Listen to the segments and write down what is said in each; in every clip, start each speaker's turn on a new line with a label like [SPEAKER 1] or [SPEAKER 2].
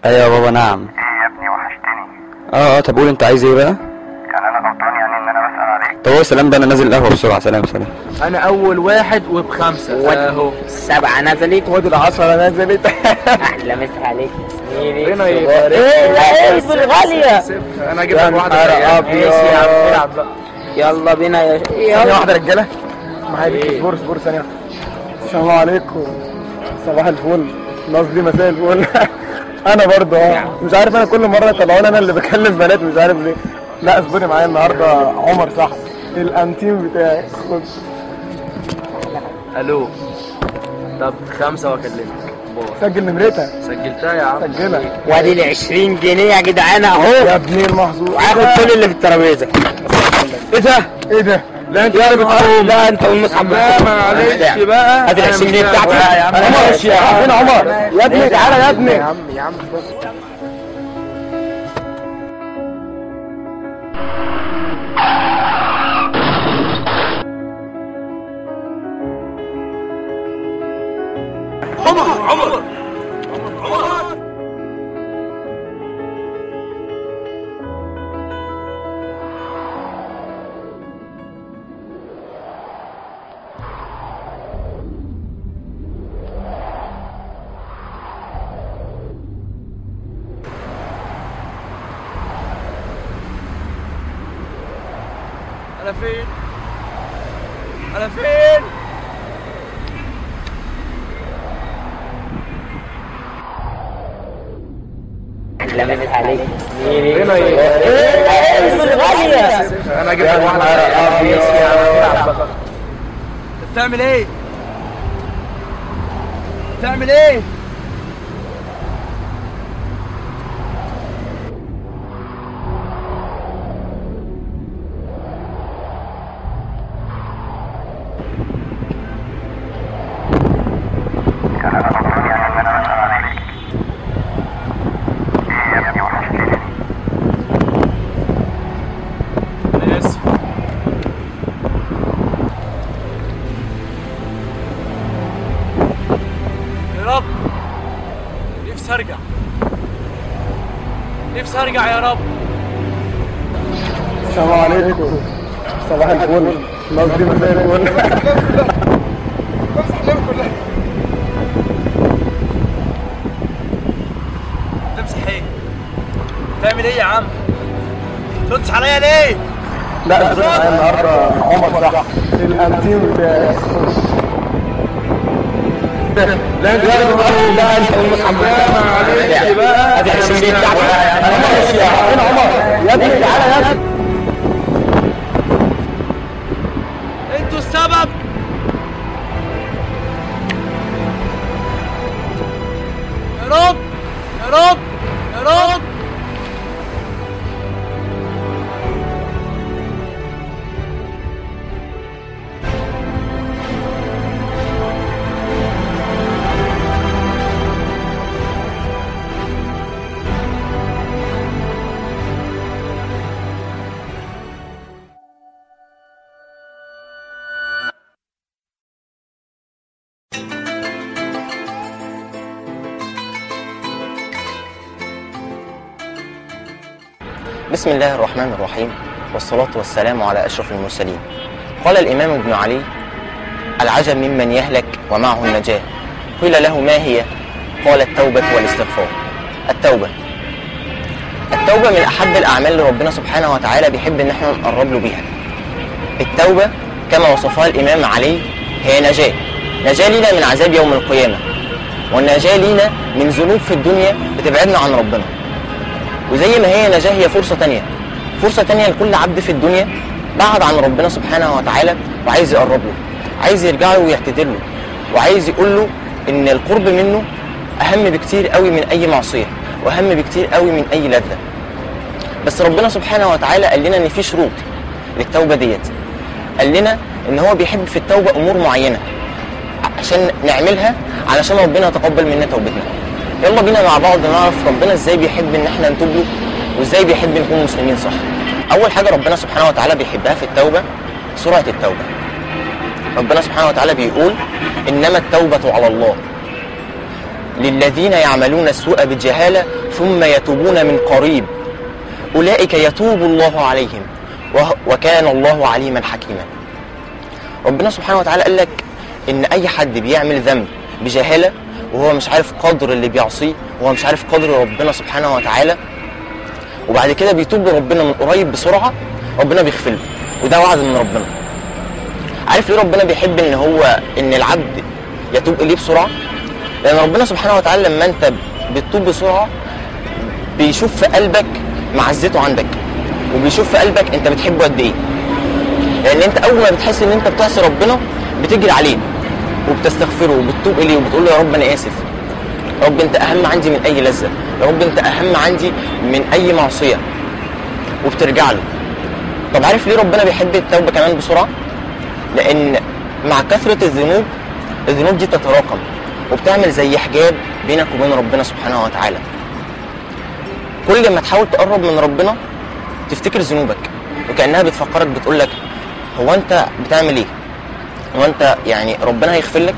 [SPEAKER 1] ايوه يا بابا. نعم.
[SPEAKER 2] ايه يا ابني وحشتني.
[SPEAKER 1] اه طب قول انت عايز ايه بقى؟
[SPEAKER 2] كان انا غلطان يعني ان انا بسأل عليك؟
[SPEAKER 1] طب هو سلام بقى، انا نازل القهوة بسرعة. سلام سلام.
[SPEAKER 3] انا اول واحد وب5 اهو.
[SPEAKER 4] 7 نزلت
[SPEAKER 5] وادي 10 نزلت.
[SPEAKER 4] احلى مسا عليك يا زميلي.
[SPEAKER 3] ايه
[SPEAKER 4] الغالية.
[SPEAKER 3] انا هجيب لك واحدة.
[SPEAKER 5] ماشي يا عم العب بقى.
[SPEAKER 4] يلا بينا يا
[SPEAKER 5] ثانية واحدة يا رجاله، معايا بص اصبر ثانية. السلام عليكم. صباح الفل، قصدي مساء الفل. انا برضه مش عارف، انا كل مرة يطلعوني انا اللي بكلم بنات مش عارف ليه. لا اصبري معايا النهارده عمر صاحبي الانتيم بتاعي. خد.
[SPEAKER 3] الو. طب 5 واكلمك.
[SPEAKER 5] سجل نمرتها.
[SPEAKER 3] سجلتها يا عم.
[SPEAKER 5] سجلها.
[SPEAKER 4] وادي ال 20 جنيه يا جدعان اهو.
[SPEAKER 5] يا ابني المحظوظ.
[SPEAKER 4] هاخد كل اللي في الترابيزة.
[SPEAKER 5] ايه ده؟ ايه ده؟ لا انت يا بتقوم.
[SPEAKER 4] لا انت والمصحف.
[SPEAKER 3] لا معلش بقى.
[SPEAKER 4] هات ال 20 جنيه بتاعتي.
[SPEAKER 3] يا عم
[SPEAKER 5] ماشي يا عم. فين عمر؟ يا ابني تعالى يا ابني.
[SPEAKER 3] يا عم يا عم بص.
[SPEAKER 6] عمر عمر عمر. أنا فين؟ أنا فين؟
[SPEAKER 4] احلى مسا عليك يا زميلي. ايه الغالية.
[SPEAKER 3] انا هجيب لك واحدة. ماشي يا عم العب بقى.
[SPEAKER 6] انت بتعمل ايه؟ بتعمل ايه؟
[SPEAKER 2] كان انا غلطان يعني ان انا بسأل عليك؟ ايه يا ابني وحشتني.
[SPEAKER 6] انا اسف. يا رب نفسي ارجع، نفسي ارجع يا رب.
[SPEAKER 5] السلام عليكم. صباح الفل، قصدي مساء الفل.
[SPEAKER 3] بمسح اللعبة كلها.
[SPEAKER 6] تمسح ايه؟ تعمل ايه يا عم؟ تردش عليا ليه؟
[SPEAKER 5] لا اصبري معايا النهارده عمر صاحبي الانتيم بتاعي.
[SPEAKER 4] لا انت لا انت والمصحف.
[SPEAKER 3] معلش بقى.
[SPEAKER 4] هات ال 20 جنيه بتاعتي.
[SPEAKER 5] ماشي يا عم. فين عمر؟ يا ابني تعالى يا ابني.
[SPEAKER 6] انتوا السبب. يا رب يا رب يا رب.
[SPEAKER 7] بسم الله الرحمن الرحيم، والصلاة والسلام على أشرف المرسلين. قال الإمام ابن علي: العجب ممن يهلك ومعه النجاة. قيل له: ما هي؟ قال: التوبة والاستغفار. التوبة من أحب الأعمال اللي ربنا سبحانه وتعالى بيحب إن احنا نقرب له بيها. التوبة كما وصفها الإمام علي هي نجاة، نجاة لينا من عذاب يوم القيامة، والنجاة لينا من ذنوب في الدنيا بتبعدنا عن ربنا. وزي ما هي نجاة هي فرصة تانية، فرصة تانية لكل عبد في الدنيا بعد عن ربنا سبحانه وتعالى وعايز يقرب له، عايز يرجع له ويعتذر له، وعايز يقول له إن القرب منه أهم بكتير قوي من أي معصية، وأهم بكتير قوي من أي لذة. بس ربنا سبحانه وتعالى قال لنا إن في شروط للتوبة ديت، قال لنا إن هو بيحب في التوبة أمور معينة عشان نعملها علشان ربنا يتقبل منا توبتنا. يلا بينا مع بعض نعرف ربنا ازاي بيحب ان احنا نتوب له، وازاي بيحب نكون مسلمين صح. اول حاجة ربنا سبحانه وتعالى بيحبها في التوبة سرعة التوبة. ربنا سبحانه وتعالى بيقول: انما التوبة على الله. للذين يعملون السوء بجهالة ثم يتوبون من قريب أولئك يتوب الله عليهم وكان الله عليما حكيما. ربنا سبحانه وتعالى قال لك إن أي حد بيعمل ذنب بجهالة وهو مش عارف قدر اللي بيعصيه، وهو مش عارف قدر ربنا سبحانه وتعالى، وبعد كده بيتوب لربنا من قريب بسرعة، ربنا بيغفر له، وده وعد من ربنا. عارف ليه ربنا بيحب ان هو ان العبد يتوب اليه بسرعة؟ لان ربنا سبحانه وتعالى لما انت بتتوب بسرعة بيشوف في قلبك معزته عندك، وبيشوف في قلبك انت بتحبه قد ايه. لان انت اول ما بتحس ان انت بتعصي ربنا بتجري عليه وبتستغفره وبتتوب اليه وبتقول له يا رب انا اسف، يا رب انت اهم عندي من اي لذة، يا رب انت اهم عندي من اي معصية، وبترجع له. طب عارف ليه ربنا بيحب التوبة كمان بسرعة؟ لان مع كثرة الذنوب، الذنوب دي تتراكم وبتعمل زي حجاب بينك وبين ربنا سبحانه وتعالى. كل ما تحاول تقرب من ربنا تفتكر ذنوبك، وكانها بتفكرك، بتقول لك هو انت بتعمل ايه؟ هو انت يعني ربنا هيغفر لك؟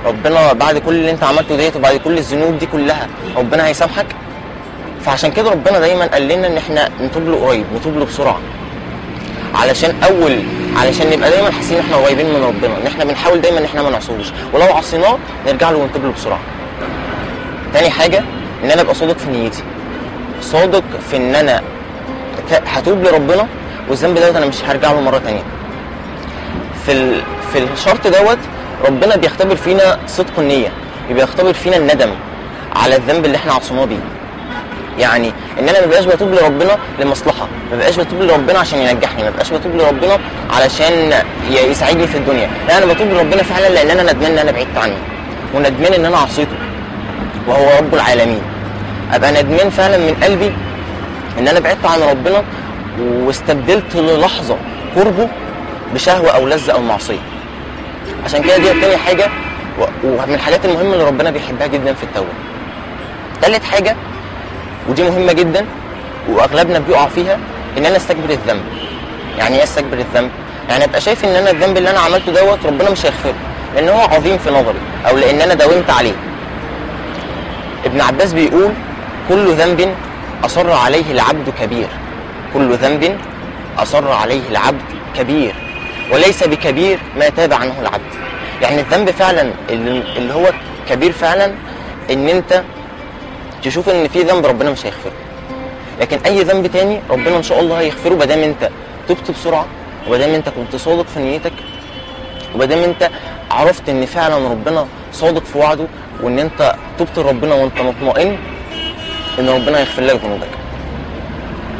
[SPEAKER 7] ربنا بعد كل اللي انت عملته ديت وبعد كل الذنوب دي كلها ربنا هيسامحك؟ فعشان كده ربنا دايما قال لنا ان احنا نتوب له قريب، نتوب له بسرعة، علشان نبقى دايما حاسين ان احنا قريبين من ربنا، ان احنا بنحاول دايما ان احنا ما نعصوش، ولو عصيناه نرجع له ونتوب له بسرعة. تاني حاجة ان انا ابقى صادق في نيتي، صادق في ان انا هتوب لربنا والذنب دوت انا مش هرجع له مرة تانية. في الشرط دوت ربنا بيختبر فينا صدق النية، بيختبر فينا الندم على الذنب اللي احنا عصيناه بيه. يعني ان انا ما بقاش بتوب لربنا لمصلحة، ما بقاش بتوب لربنا عشان ينجحني، ما بقاش بتوب لربنا علشان يساعدني في الدنيا، لا انا بتوب لربنا فعلا لان انا ندمان ان انا بعدت عنه، وندمان ان انا عصيته وهو رب العالمين. ابقى ندمان فعلا من قلبي ان انا بعدت عن ربنا واستبدلت للحظة قربه بشهوة او لذة او معصية. عشان كده دي تاني حاجة ومن الحاجات المهمة اللي ربنا بيحبها جدا في التوبة. تالت حاجة ودي مهمة جدا واغلبنا بيقع فيها، ان انا استكبر الذنب. يعني ايه استكبر الذنب؟ يعني ابقى شايف ان انا الذنب اللي انا عملته دوت ربنا مش هيغفره لان هو عظيم في نظري، او لان انا داومت عليه. ابن عباس بيقول كل ذنب اصر عليه العبد كبير، كل ذنب اصر عليه العبد كبير، وليس بكبير ما تاب عنه العبد. يعني الذنب فعلا اللي هو كبير فعلا ان انت تشوف ان في ذنب ربنا مش هيغفره، لكن اي ذنب تاني ربنا ان شاء الله هيغفره ما دام انت تبت بسرعة، وما دام انت كنت صادق في نيتك، وما دام انت عرفت ان فعلا ربنا صادق في وعده، وان انت تبت لربنا وانت مطمئن ان ربنا هيغفر لك ذنوبك.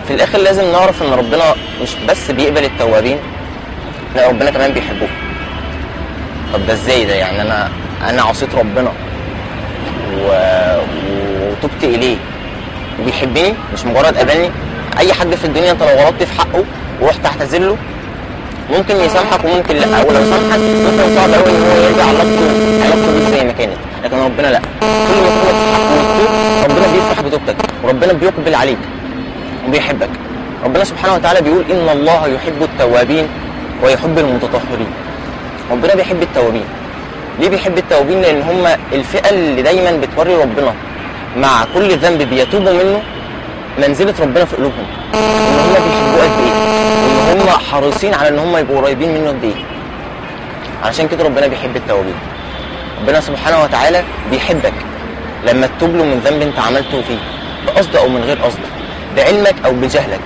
[SPEAKER 7] في الاخر لازم نعرف ان ربنا مش بس بيقبل التوابين، لا ربنا كمان بيحبهم. طب ده ازاي ده؟ يعني انا عصيت ربنا وتبت اليه وبيحبني، مش مجرد قبلني. اي حد في الدنيا انت لو غلطت في حقه ورحت اعتذر له ممكن يسامحك وممكن لا، ولو سامحك ممكن صعب قوي ان هو يرجع علاقته بيك زي ما كانت، لكن ربنا لا. كل ما تغلط في حقه وتتوب ربنا بيفرح بتوبتك، وربنا بيقبل عليك وبيحبك. ربنا سبحانه وتعالى بيقول ان الله يحب التوابين ويحب المتطهرين. ربنا بيحب التوابين. ليه بيحب التوابين؟ لان هم الفئة اللي دايما بتوري ربنا مع كل ذنب بيتوبوا منه منزله ربنا في قلوبهم، ان هم بيحبوه قد ايه، وان هم حريصين على ان هم يبقوا قريبين منه قد ايه. علشان كده ربنا بيحب التوابين. ربنا سبحانه وتعالى بيحبك لما تتوب له من ذنب انت عملته فيه بقصد او من غير قصد، بعلمك او بجهلك.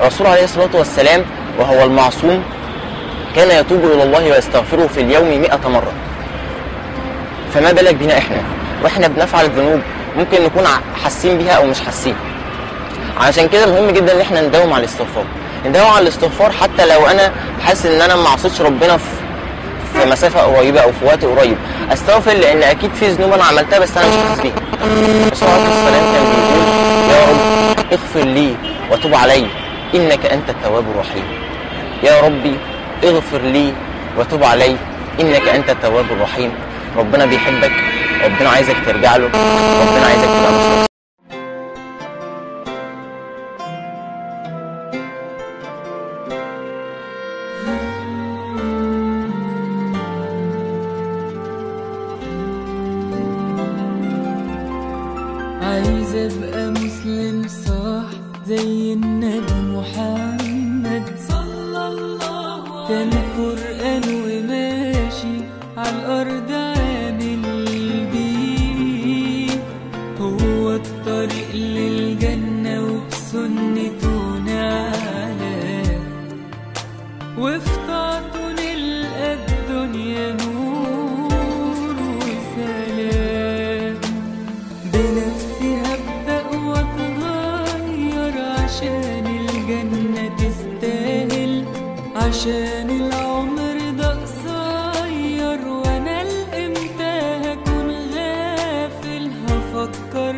[SPEAKER 7] الرسول عليه الصلاة والسلام وهو المعصوم كان يتوب الى الله ويستغفره في اليوم 100 مرة. فما بالك بينا احنا واحنا بنفعل الذنوب ممكن نكون حاسين بيها او مش حاسين. علشان كده مهم جدا ان احنا نداوم على الاستغفار، نداوم على الاستغفار حتى لو انا حاسس ان انا ما عصيتش ربنا في مسافة قريبه او في وقت قريب، استغفر لان اكيد في ذنوب انا عملتها بس انا مش حاسس بيها. الرسول عليه الصلاة والسلام كان بيقول يا رب اغفر لي وتب علي انك انت التواب الرحيم. يا ربي اغفر لي وتب علي انك انت التواب الرحيم. ربنا بيحبك، ربنا عايزك ترجع له، ربنا عايزك تبقى مسلم.
[SPEAKER 8] زي النبي محمد صلى الله عليه، كان قرآن وماشي عالأرض عامل بيه، هو الطريق للجنة وبسنته نعلى، وفي طاعته نلقى الدنيا نور وسلام. بنفسي هبدأ واتغير عشان الجنة تستاهل، عشان العمر ده قصير وانا الامتى هكون غافل. هفكر